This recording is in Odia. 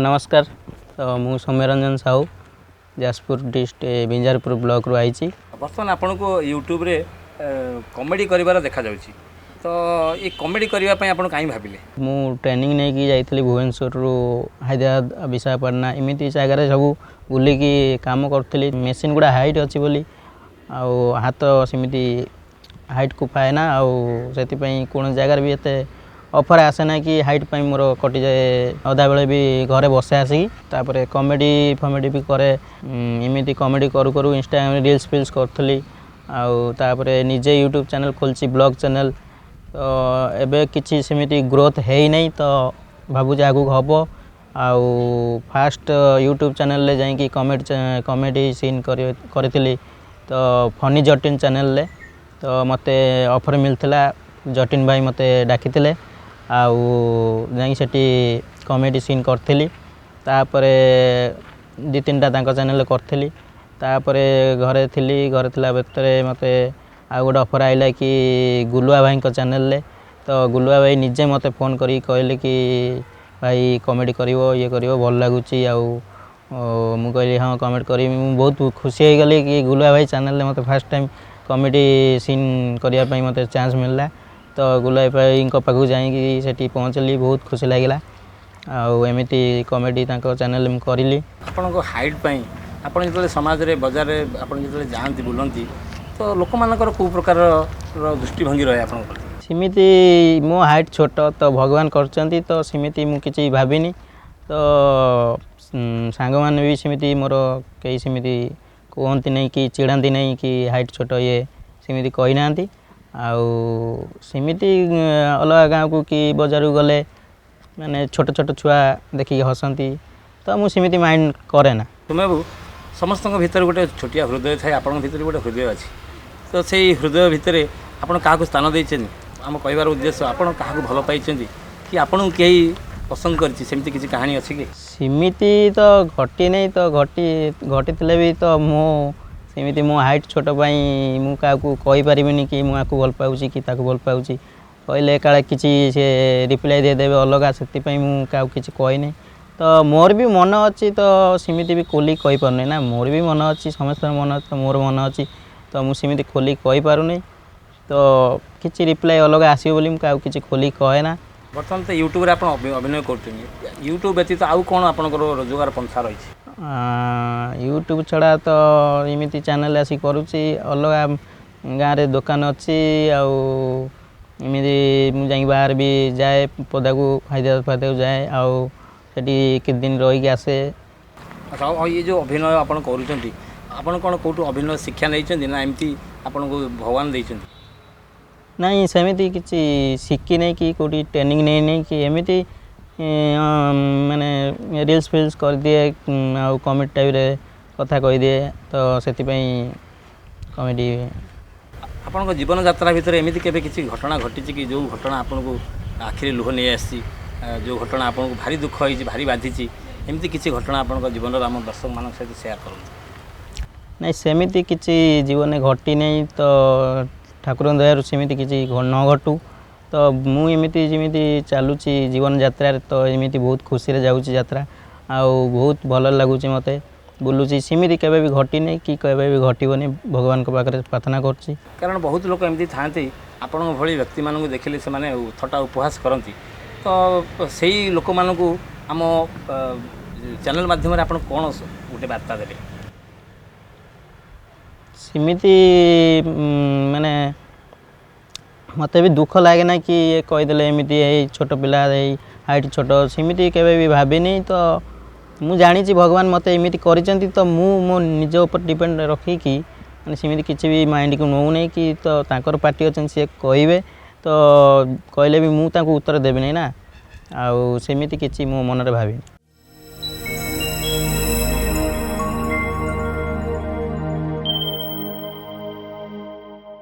ନମସ୍କାର। ତ ମୁଁ ସୌମ୍ୟରଞ୍ଜନ ସାହୁ, ଯାଜପୁର ଡିଷ୍ଟ୍ରିକ୍ଟ ବିଞ୍ଝାରପୁର ବ୍ଲକରୁ ଆଇଛି। ବର୍ତ୍ତମାନ ଆପଣଙ୍କୁ ୟୁଟ୍ୟୁବରେ କମେଡ଼ି କରିବାର ଦେଖାଯାଉଛି। ତ ଏ କମେଡ଼ି କରିବା ପାଇଁ ଆପଣ କାହିଁ ଭାବିଲେ? ମୁଁ ଟ୍ରେନିଂ ନେଇକି ଯାଇଥିଲି ଭୁବନେଶ୍ୱରରୁ ହାଇଦ୍ରାବାଦ, ବିଶାଖାପାଟଣା, ଏମିତି ଜାଗାରେ ସବୁ ବୁଲିକି କାମ କରୁଥିଲି। ମେସିନ୍ ଗୁଡ଼ା ହାଇଟ୍ ଅଛି ବୋଲି ଆଉ ହାତ ସେମିତି ହାଇଟ୍କୁ ପାଏ ନା, ଆଉ ସେଥିପାଇଁ କୌଣସି ଜାଗାରେ ବି ଏତେ ଅଫର୍ ଆସେ ନା କି ହାଇଟ୍ ପାଇଁ ମୋର କଟିଯାଏ। ଅଧାବେଳେ ବି ଘରେ ବସେ ଆସିକି। ତାପରେ କମେଡ଼ି ଫମେଡ଼ି ବି କରେ। ଏମିତି କମେଡ଼ି କରୁ କରୁ ଇନଷ୍ଟାଗ୍ରାମରେ ରିଲ୍ସ ଫିଲ୍ସ କରୁଥିଲି, ଆଉ ତାପରେ ନିଜେ ୟୁଟ୍ୟୁବ୍ ଚ୍ୟାନେଲ୍ ଖୋଲିଛି, ବ୍ଲଗ୍ ଚ୍ୟାନେଲ୍। ତ ଏବେ କିଛି ସେମିତି ଗ୍ରୋଥ୍ ହେଇନାହିଁ, ତ ଭାବୁଛି ଆଗକୁ ହେବ। ଆଉ ଫାଷ୍ଟ ୟୁଟ୍ୟୁବ୍ ଚ୍ୟାନେଲ୍ରେ ଯାଇକି କମେଡ଼ି ସିନ୍ କରିଥିଲି, ତ ଫନି ଜଟିନ୍ ଚ୍ୟାନେଲ୍ରେ ତ ମୋତେ ଅଫର୍ ମିଳିଥିଲା। ଜଟିନ୍ ଭାଇ ମୋତେ ଡାକିଥିଲେ ଆଉ ଯାଇକି ସେଠି କମେଡ଼ି ସିନ୍ କରିଥିଲି। ତାପରେ 2 3ଟା ତାଙ୍କ ଚ୍ୟାନେଲ୍ରେ କରିଥିଲି। ତାପରେ ଘରେ ଥିଲି। ଘରେ ଥିଲା ଭିତରେ ମୋତେ ଆଉ ଗୋଟେ ଅଫର୍ ଆଇଲା କି ଗୁଲୁଆ ଭାଇଙ୍କ ଚ୍ୟାନେଲ୍ରେ। ତ ଗୁଲୁଆ ଭାଇ ନିଜେ ମୋତେ ଫୋନ୍ କରିକି କହିଲେ କି ଭାଇ, କମେଡ଼ି କରିବ, ଇଏ କରିବ, ଭଲ ଲାଗୁଛି। ଆଉ ମୁଁ କହିଲି ହଁ, କମେଡ଼ି କରିବି। ମୁଁ ବହୁତ ଖୁସି ହେଇଗଲି କି ଗୁଲୁଆ ଭାଇ ଚ୍ୟାନେଲ୍ରେ ମୋତେ ଫାଷ୍ଟ ଟାଇମ୍ କମେଡ଼ି ସିନ୍ କରିବା ପାଇଁ ମୋତେ ଚାନ୍ସ ମିଳିଲା। ତ ଗୁଲୁଆ ଭାଇଙ୍କ ପାଖକୁ ଯାଇକି ସେଠି ପହଞ୍ଚିଲି, ବହୁତ ଖୁସି ଲାଗିଲା। ଆଉ ଏମିତି କମେଡ଼ି ତାଙ୍କ ଚ୍ୟାନେଲ୍ରେ ମୁଁ କରିଲି। ଆପଣଙ୍କ ହାଇଟ୍ ପାଇଁ ଆପଣ ଯେତେବେଳେ ସମାଜରେ, ବଜାରରେ ଆପଣ ଯେତେବେଳେ ଯାଆନ୍ତି, ବୁଲନ୍ତି, ତ ଲୋକମାନଙ୍କର କେଉଁ ପ୍ରକାରର ଦୃଷ୍ଟିଭଙ୍ଗୀ ରହେ ଆପଣଙ୍କ ପ୍ରତି? ସେମିତି ମୋ ହାଇଟ୍ ଛୋଟ ତ ଭଗବାନ କରିଛନ୍ତି, ତ ସେମିତି ମୁଁ କିଛି ଭାବିନି। ତ ସାଙ୍ଗମାନେ ବି ସେମିତି ମୋର କେହି ସେମିତି କୁହନ୍ତି ନାହିଁ କି ଚିଡ଼ାନ୍ତି ନାହିଁ କି ହାଇଟ୍ ଛୋଟ ଇଏ, ସେମିତି କହିନାହାନ୍ତି। ଆଉ ସେମିତି ଅଲଗା ଗାଁକୁ କି ବଜାରକୁ ଗଲେ ମାନେ ଛୋଟ ଛୋଟ ଛୁଆ ଦେଖିକି ହସନ୍ତି, ତ ମୁଁ ସେମିତି ମାଇଣ୍ଡ କରେ ନା। ତୁମେ ବାବୁ, ସମସ୍ତଙ୍କ ଭିତରେ ଗୋଟେ ଛୋଟିଆ ହୃଦୟ ଥାଏ। ଆପଣଙ୍କ ଭିତରେ ଗୋଟେ ହୃଦୟ ଅଛି। ତ ସେଇ ହୃଦୟ ଭିତରେ ଆପଣ କାହାକୁ ସ୍ଥାନ ଦେଇଛନ୍ତି? ଆମ କହିବାର ଉଦ୍ଦେଶ୍ୟ, ଆପଣ କାହାକୁ ଭଲ ପାଇଛନ୍ତି କି ଆପଣଙ୍କୁ କେହି ପସନ୍ଦ କରିଛି, ସେମିତି କିଛି କାହାଣୀ ଅଛି କି? ସେମିତି ତ ଘଟିନାହିଁ। ତ ଘଟିଥିଲେ ବି ତ ମୁଁ ସେମିତି ମୋ ହାଇଟ୍ ଛୋଟ ପାଇଁ ମୁଁ କାହାକୁ କହିପାରିବିନି କି ମୁଁ ଆକୁ ଭଲ ପାଉଛି କି ତାକୁ ଭଲ ପାଉଛି। କହିଲେ କାଳେ କିଛି ସେ ରିପ୍ଲାଏ ଦେଇଦେବେ ଅଲଗା, ସେଥିପାଇଁ ମୁଁ କାହାକୁ କିଛି କହିନି। ତ ମୋର ବି ମନ ଅଛି, ତ ସେମିତି ବି ଖୋଲିକି କହିପାରୁନି ନା। ମୋର ବି ମନ ଅଛି, ସମସ୍ତଙ୍କର ମନ ଅଛି, ତ ମୋର ମନ ଅଛି, ତ ମୁଁ ସେମିତି ଖୋଲିକି କହିପାରୁନି। ତ କିଛି ରିପ୍ଲାଏ ଅଲଗା ଆସିବ ବୋଲି ମୁଁ କାହାକୁ କିଛି ଖୋଲିକି କହେ ନା। ବର୍ତ୍ତମାନ ତ ୟୁଟ୍ୟୁବରେ ଆପଣ ଅଭିନୟ କରୁଛନ୍ତି। ୟୁଟ୍ୟୁବ ବ୍ୟତୀତ ଆଉ କ'ଣ ଆପଣଙ୍କର ରୋଜଗାର ପନ୍ଥା ରହିଛି? ୟୁଟ୍ୟୁବ ଛଡ଼ା ତ ଏମିତି ଚ୍ୟାନେଲ୍ ଆସି କରୁଛି। ଅଲଗା ଗାଁରେ ଦୋକାନ ଅଛି, ଆଉ ଏମିତି ମୁଁ ଯାଇକି ବାହାରେ ବି ଯାଏ, ପଦାକୁ, ହାଇଦ୍ରାବାଦ ଫାଇଦ୍ରାବାଦ ଯାଏ, ଆଉ ସେଠି କେତେ ଦିନ ରହିକି ଆସେ। ଆଚ୍ଛା, ଆଉ ଇଏ ଯେଉଁ ଅଭିନୟ ଆପଣ କରୁଛନ୍ତି, ଆପଣ କ'ଣ କେଉଁଠୁ ଅଭିନୟ ଶିକ୍ଷା ନେଇଛନ୍ତି ନା ଏମିତି ଆପଣଙ୍କୁ ଭଗବାନ ଦେଇଛନ୍ତି? ନାଇଁ, ସେମିତି କିଛି ଶିଖିନାହିଁ କି କେଉଁଠି ଟ୍ରେନିଂ ନେଇନାହିଁ କି ଏମିତି ମାନେ ରିଲ୍ସ ଫିଲ୍ସ କରିଦିଏ ଆଉ କମେଡ଼ି ଟାଇପ୍ରେ କଥା କହିଦିଏ, ତ ସେଥିପାଇଁ କମେଡ଼ି। ଆପଣଙ୍କ ଜୀବନ ଯାତ୍ରା ଭିତରେ ଏମିତି କେବେ କିଛି ଘଟଣା ଘଟିଛି କି, ଯେଉଁ ଘଟଣା ଆପଣଙ୍କୁ ଆଖିରେ ଲୁହ ନେଇ ଆସିଛି, ଯେଉଁ ଘଟଣା ଆପଣଙ୍କୁ ଭାରି ଦୁଃଖ ହେଇଛି, ଭାରି ବାଧିଛି? ଏମିତି କିଛି ଘଟଣା ଆପଣଙ୍କ ଜୀବନର ଆମ ଦର୍ଶକମାନଙ୍କ ସହିତ ସେୟାର କରନ୍ତୁ। ନାଇଁ, ସେମିତି କିଛି ଜୀବନରେ ଘଟିନାହିଁ। ତ ଠାକୁରଙ୍କ ଦୟାରୁ ସେମିତି କିଛି ନ ଘଟୁ। ତ ମୁଁ ଏମିତି ଯେମିତି ଚାଲୁଛି ଜୀବନ ଯାତ୍ରାରେ, ତ ଏମିତି ବହୁତ ଖୁସିରେ ଯାଉଛି ଯାତ୍ରା, ଆଉ ବହୁତ ଭଲ ଲାଗୁଛି ମୋତେ, ବୁଲୁଛି। ସେମିତି କେବେ ବି ଘଟିନି କି କେବେ ବି ଘଟିବନି, ଭଗବାନଙ୍କ ପାଖରେ ପ୍ରାର୍ଥନା କରୁଛି। କାରଣ ବହୁତ ଲୋକ ଏମିତି ଥାଆନ୍ତି, ଆପଣଙ୍କ ଭଳି ବ୍ୟକ୍ତିମାନଙ୍କୁ ଦେଖିଲେ ସେମାନେ ଥଟ୍ଟା ଉପହାସ କରନ୍ତି। ତ ସେଇ ଲୋକମାନଙ୍କୁ ଆମ ଚ୍ୟାନେଲ୍ ମାଧ୍ୟମରେ ଆପଣ କ'ଣ ଗୋଟେ ବାର୍ତ୍ତା ଦେବେ? ସେମିତି ମାନେ ମୋତେ ବି ଦୁଃଖ ଲାଗେ ନା କି ଇଏ କହିଦେଲେ ଏମିତି, ଏଇ ଛୋଟ ପିଲା, ଏଇ ହାଇଟ୍ ଛୋଟ, ସେମିତି କେବେ ବି ଭାବିନି। ତ ମୁଁ ଜାଣିଛି ଭଗବାନ ମୋତେ ଏମିତି କରିଛନ୍ତି, ତ ମୁଁ ମୋ ନିଜ ଉପରେ ଡିପେଣ୍ଡ ରଖିକି ମାନେ ସେମିତି କିଛି ବି ମାଇଣ୍ଡକୁ ନେଉନାହିଁ କି। ତ ତାଙ୍କର ପାର୍ଟି ଅଛନ୍ତି, ସିଏ କହିବେ, ତ କହିଲେ ବି ମୁଁ ତାଙ୍କୁ ଉତ୍ତର ଦେବିନି ନା। ଆଉ ସେମିତି କିଛି ମୋ ମନରେ ଭାବିନି।